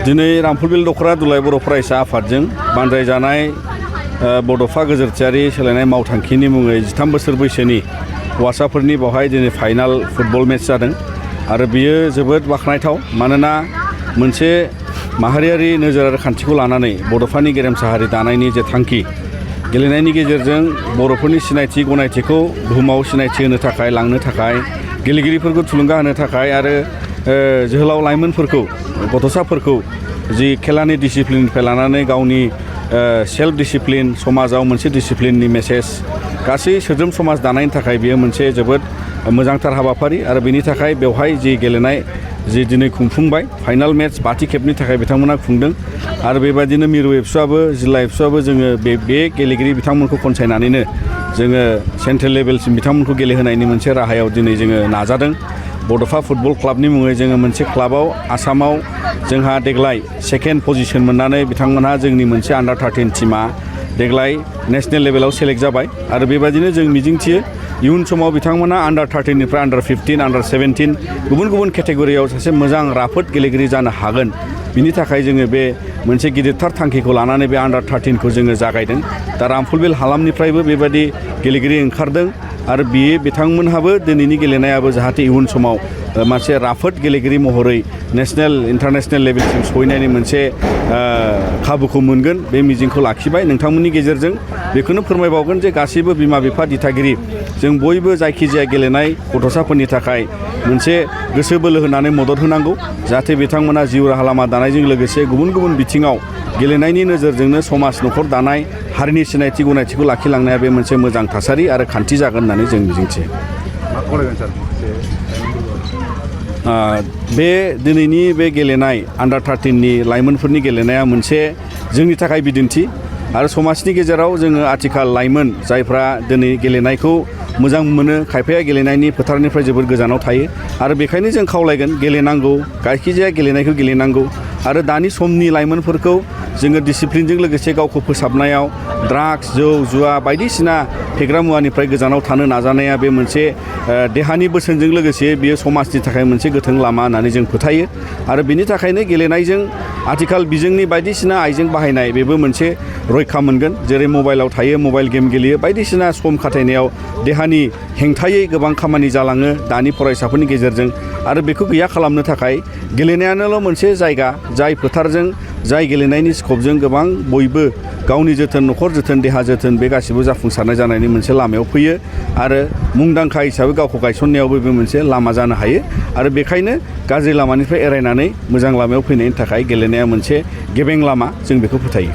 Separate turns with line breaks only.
दिनै रामफलबिल दख'र दुलाय बर' फरायसा आफादजों बानजायजानाय बड'फा गोजोरथियारि सोलायनाय मावथांखिनि मुङै 13 बोसोर बैसोनि हौवासाफोरनि बेवहाय दिनै फाइनाल फुटबल मेच जादों आरो बियो जोबोद बाख्नायथाव मानोना मोनसे माहारियारि नोजोर आरो खान्थिखौ लानानै बड'फानि गेरेमसा हारि दानायनि जे थांखि गेलेनायनि गेजेरजों बर'फोरनि सिनायथि गनायथिखौ बुहुमाव सिनायथि होनो थाखाय लांनो थाखाय गेलेगिरिफोरखौ थुलुंगा होनो थाखाय आरो जोहोलाव लाइमोनफोरखौ गथ'साफोरखौ जि खेलानि डिसिप्लिननिफ्राय लानानै गावनि सेल्फ डिसिप्लिन समाजाव मोनसे डिसिप्लिननि मेसेज गासै सोद्रोम समाज दानायनि थाखाय बेयो मोनसे जोबोद मोजांथार हाबाफारि आरो बेनि थाखाय बेवहाय जि गेलेनाय जि दिनै खुंफुंबाय फाइनाल मेच 5थि खेबनि थाखाय बिथांमोना खुंदों आरो बेबायदिनो मिरु एबसुआबो जिल्ला एबसुआबो जोङो बे गेलेगिरि बिथांमोनखौ खनसायनानैनो जोङो सेन्ट्रेल लेभेलसिम बिथांमोनखौ गेलेहोनायनि मोनसे राहायाव दिनै जोङो नाजादों बड'फा फुटबल क्लाबनि मुङै जोङो मोनसे क्लाबाव आसामाव जोंहा देग्लाय सेकेन्ड पजिशन मोननानै बिथांमोनहा जोंनि मोनसे आन्डार 13 टिमा देग्लाय नेशनेल लेभेलाव सेलेक्ट जाबाय आरो बेबायदिनो जों मिजिंथियो इयुन समाव बिथांमोना आन्डार 13 निफ्राय आन्डार 15 आन्डार 17 गुबुन गुबुन केटेगरियाव सासे मोजां राफोद गेलेगिरि जानो हागोन बिनि थाखाय जोङो बे मोनसे गिदिरथार थांखिखौ लानानै बे आन्डार 13 खौ जोङो जागायदों दा रामफलबिल हालामनिफ्रायबो बेबायदि गेलेगिरि ओंखारदों आरो बिथांमोनहाबो दिनैनि गेलेनायाबो जाहाथे इयुन समाव मोनसे राफोद गेलेगिरि महरै नेशनेल इन्टारनेशनेल लेभेलसिम सहैनायनि मोनसे खाबुखौ मोनगोन बे मिजिंखौ लाखिबाय नोंथांमोननि गेजेरजों बेखौनो फोरमायबावगोन जे गासैबो बिमा बिफा दिथागिरि जों बयबो जायखिजाया गेलेनाय गथ'साफोरनि थाखाय मोनसे गोसो बोलो होनानै मदद होनांगौ जाहाथे बिथांमोना जिउ राहा लामा दानायजों लोगोसे गुबुन गुबुन बिथिङाव गेलेनायनि नोजोरजोंनो समाज न'खर दानाय हारिनि सिनायथि गनायथिखौ लाखिलांनाया बे मोनसे मोजां थासारि आरो खान्थि जागोन होननानै जों मिजिंथियो बे दिनैनि बे गेलेनाय आन्डार 13 नि लाइमोनफोरनि गेलेनाया मोनसे जोंनि थाखाय बिदिन्थि आरो समाजनि गेजेराव जोङो आथिखाल लाइमोन जायफ्रा दिनै गेलेनायखौ मोजां मोनो खायफाया गेलेनायनि फोथारनिफ्राय जोबोद गोजानाव थायो आरो बेखायनो जों खावलायगोन गेलेनांगौ जायखिजाया गेलेनायखौ गेलेनांगौ आरो दानि समनि लाइमोनफोरखौ जोङो डिसिप्लिनजों लोगोसे गावखौ फोसाबनायाव ड्राग्स जौ जुवा बायदिसिना फेग्रा मुवानिफ्राय गोजानाव थानो नाजानाया बे मोनसे देहानि बोसोनजों लोगोसे बियो समाजनि थाखाय मोनसे गोथों लामा होननानै जों फोथायो आरो बिनि थाखायनो गेलेनायजों आथिखाल बिजोंनि बायदिसिना आइजें बाहायनाय बेबो मोनसे रैखा मोनगोन जेरै मबाइलाव थायो मबाइल गेम गेलेयो बायदिसिना सम खाथायनायाव देहानि हेंथायै गोबां खामानि जालाङो दानि फरायसाफोरनि गेजेरजों आरो बेखौ गैया खालामनो थाखाय गेलेनायानोल' मोनसे जायगा जाय फोथारजों जाय गेलेनायनि स्कपजों गोबां बयबो गावनि जोथोन न'खर जोथोन देहा जोथोन बे गासिबो जाफुंसारनाय जानायनि मोनसे लामायाव फैयो आरो मुंदांखा हिसाबै गावखौ गायसननायावबो बे मोनसे लामा जानो हायो आरो बेखायनो गाज्रि लामानिफ्राय एरायनानै मोजां लामायाव फैनायनि थाखाय गेलेनाया मोनसे गेबें लामा जों बेखौ फोथायो